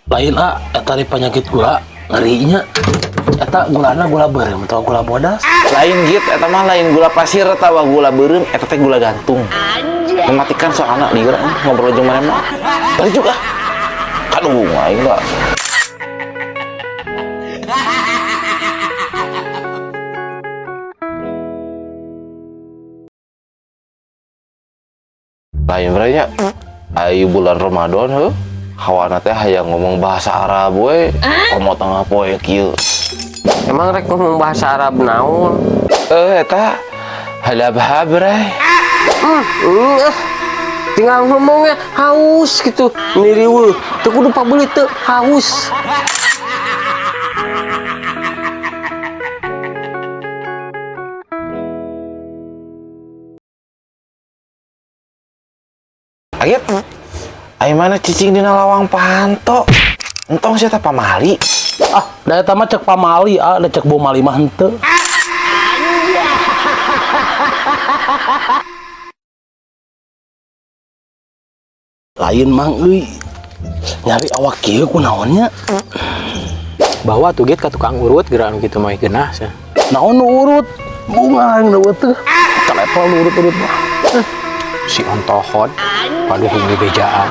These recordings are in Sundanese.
Lain ah, eta di penyakit gula ngerinya. Eta gulana gula beureum atau gula bodas? Lain gitu, eta mah lain gula pasir atawa gula beureum, eta teh gula gantung. Mematikan soalna lieur ngobrol jeung maneh mah. Balik juga. Aduh, aing lah. Lain bre nya. Ayo bulan Ramadan heuh. Hawana teh hayang ngomong bahasa Arab we. Komo tengah poe kieu. Emang rek ngomong bahasa Arab naon? Eta halabha bre. Tinggal ngomongnya haus gitu. Niriweuh, teu kudu pabeuli teu haus. Agit. Ayo mana cicing dina lawang panto. Entong sia teh pamali. Ah, da eta mah cek pamali, ah, da cek bomali mah henteu. Lain mang euy. Nyari awak kieu kunaon nya? Bawa tuh get ka tukang urut geura anu kitu mah geunah sia. Naon nu urut? Bunga nu teh. Telepon nu urut-urut mah. Si ontohod paduhung di bejaan.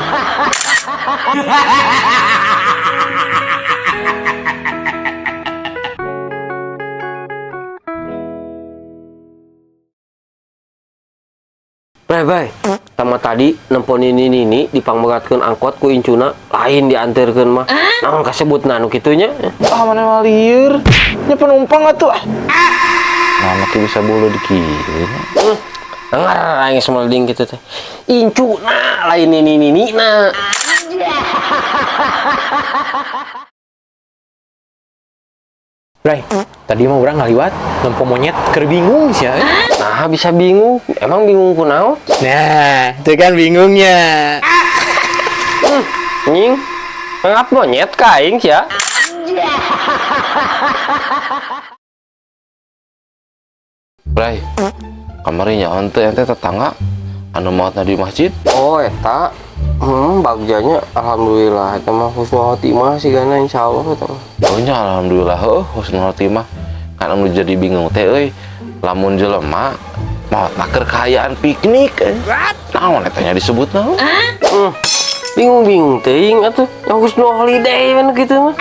Bye bye. Tama tadi nempon ini nini dipangmegatkeun angkot ku incuna lain dianterkeun mah. Naon kasebutna anu kitu nya? Ah, mana mah lieur. Nya penumpang atuh. Nah, make bisa bulu di kieu nya. Dengar aing semelding gitu teh. Incuna lain ini nini na. Bray, tadi mah urang ngaliwat nempo monyet keur bingung sia. Nah, bisa bingung. Emang bingung kunaon? Nah, itu kan bingungnya. Nying. Ngap monyet ka aing sia. Bray, kamari nyaon teh ente tetangga anu maotna di masjid. Oh, eta. Bagjanya alhamdulillah eta mah husnul khotimah sigana insyaallah eta mah. Oh nya alhamdulillah heuh husnul khotimah. Kan anu jadi bingung teh euy, lamun jelema maotna keur kaayaan piknik. Naon eta nya disebut naon? Bingung-bingung teuing atuh. Yang husnul holiday mana gitu mah.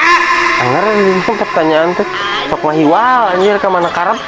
Anggar pertanyaan teh sok mahiwal anjir ka mana karep.